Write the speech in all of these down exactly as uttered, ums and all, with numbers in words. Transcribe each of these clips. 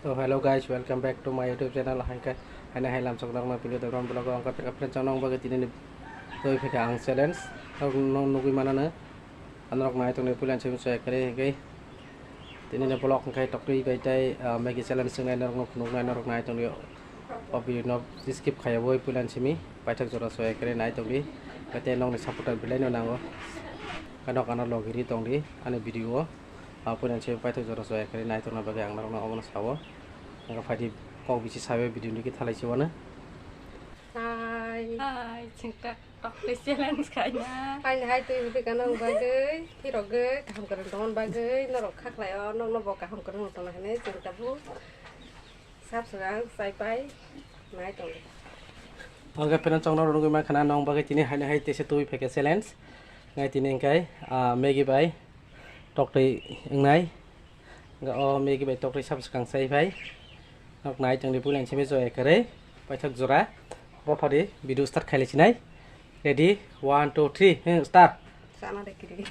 So hello guys, welcome back to my YouTube channel. Hai khe, haino hai lamsok norokno video debron vlog o wngkha peka friends, chong nong bagwi tini ni twi pheka ang challenge. Norok no nugwi manano, anorok nai tongni puila simi chaya kare hingke. Tini ni vlog hingke tokri bai tai, ah, Maggie challenge wngnai norok no phunuknai norok nai tongni o video no skip khaya boi puila simi paithak jora chaya kare nai tongni. Kate nokni supporter belai no nango. Kanok ano logiri tongdi ani video o. Ah, puila simi paithak jora chaya kare nai tongna bagwi ang norok no omono sao. Ang phaidi kok bisi sabai video ni khe thalai se wano. Hai. Hai, chwng ta tokri challenge khaina. Hai, hai, twi hwphi kanang bagwi, phirogwi, kaham kwrwng tongna bagwi, norok khaklai o, nokno bo kaham kwrwng tongna hinwi chwng tabuk sap swkang chai pai nai tongo. Hwnkhe pheno chwng norok nugwi mankha na, nong bagwi tini haino hai teisa twi pheka challenge. Ngai tini hwnkhe, ah, Maggie bai toktwi wngnai. Hwnkhe o Maggie bai toktwi sap swkang chai phai. Nok nai tongdi puila simi chaya kare. Paithak jora. Bophadi video start khailai sinai. Ready? One, two, three. Hmm, start. Sana de kiri.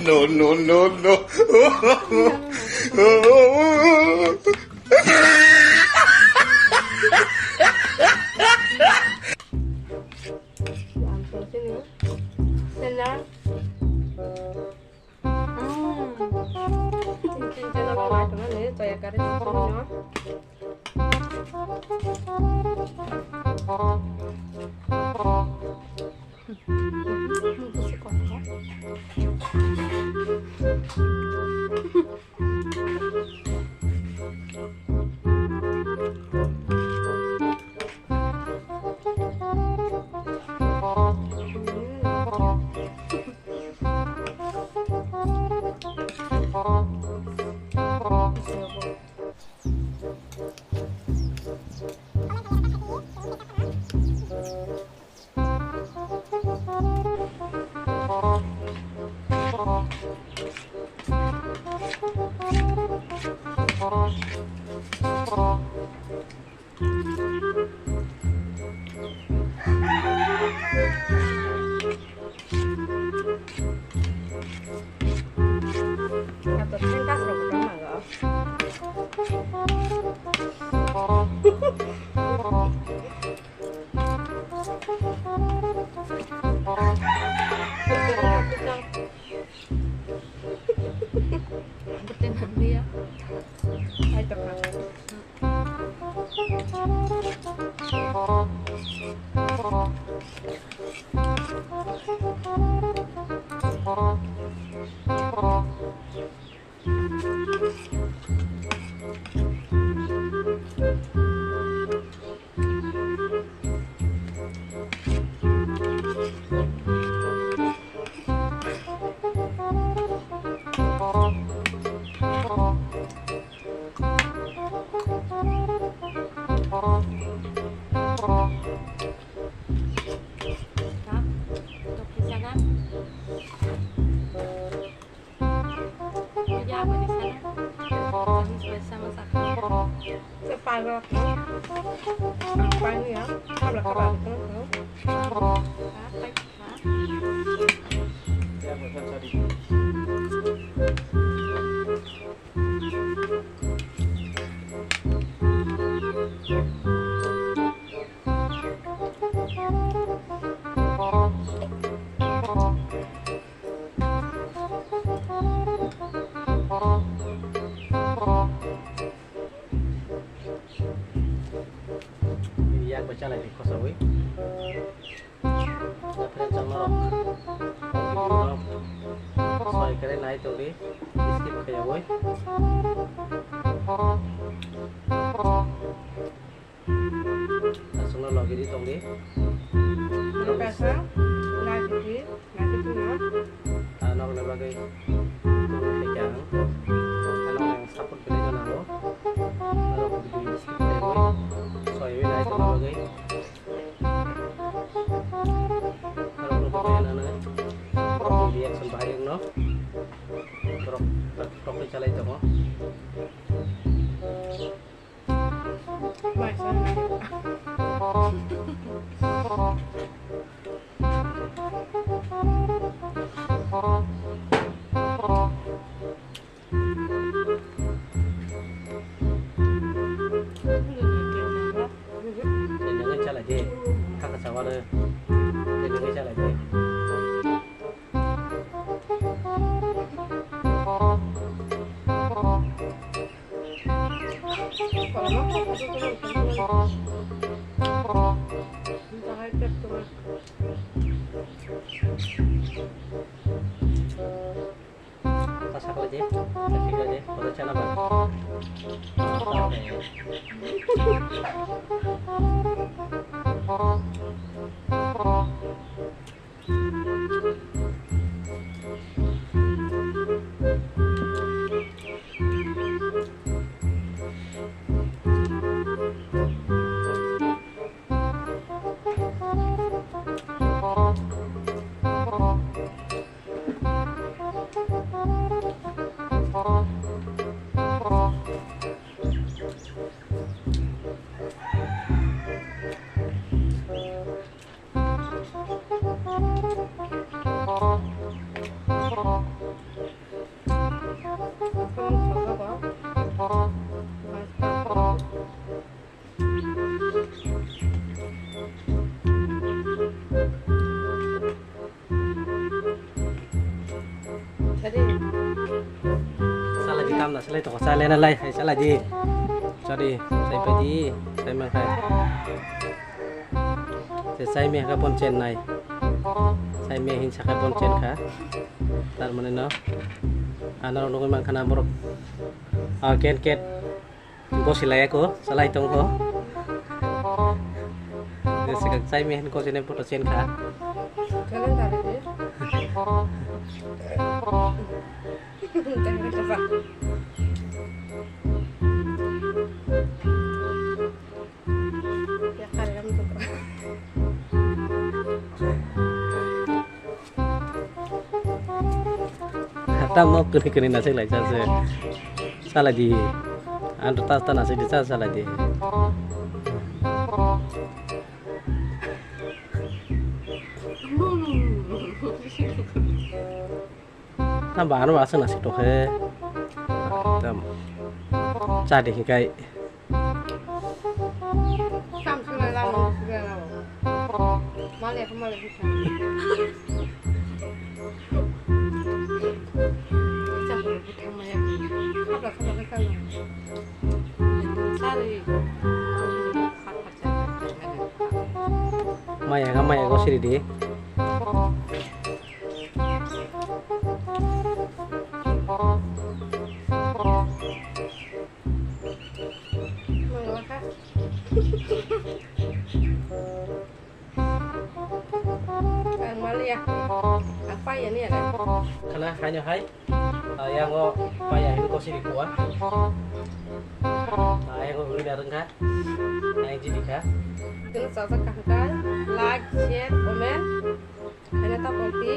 No, no, no, no. Yak bai chalai di khosawi. Friends, ang norok video no soi kare nai tongdi, skip khaiyawi. Aswkno logiri tongdi. Nokasa, lagiri, lagiri no. Ah, nokni bagwi tongwi khaikha ang. Ano ang support belai no nango. Norok video skip khaiyawi, soiwi nai tongna bagwi. Reaction bahai wngno. Borok tokwi chalai tongo. Nungwi chalai di. Hakha sawano. Nungwi chalai di. Ta sakla je, ta sikla je, kota chana ba. Sala di tamna salai toko, salai na lai, hai sala di. Sorry, sai pa di, sai mang hai. Se sai me ka pon chen nai. Sai me hin saka pon chen ka. Tar mane no. Ano nungwi mang khana borok. Ah, ken ken. Gosi lai ako, salai tong ko. Sikak chai me hen gosi ne photo chen kha. Kalian tadi deh. Tadi kata. Ya kalian tuh. Tamo kini kini nasik lai cha se. Salai di. Ando tas ta nasik di cha salai di. Tamo ano aswk nasik tokhe. Tam. Cha di hikai. Tam sura la, sura la. Mali aku mali bisa. Bisa bulu butang maya. Kabla kabla kabla. Sari. Maya ga maya go siri di. Ang maliya. Ang paya ni ada. Khana haino hai. Ah, yang o paya hin ko siri kuwa. Ah, yang o uri darang kha. Yang jidi kha. Kena sasak kha kha. Like, share, comment. Kena tap okti.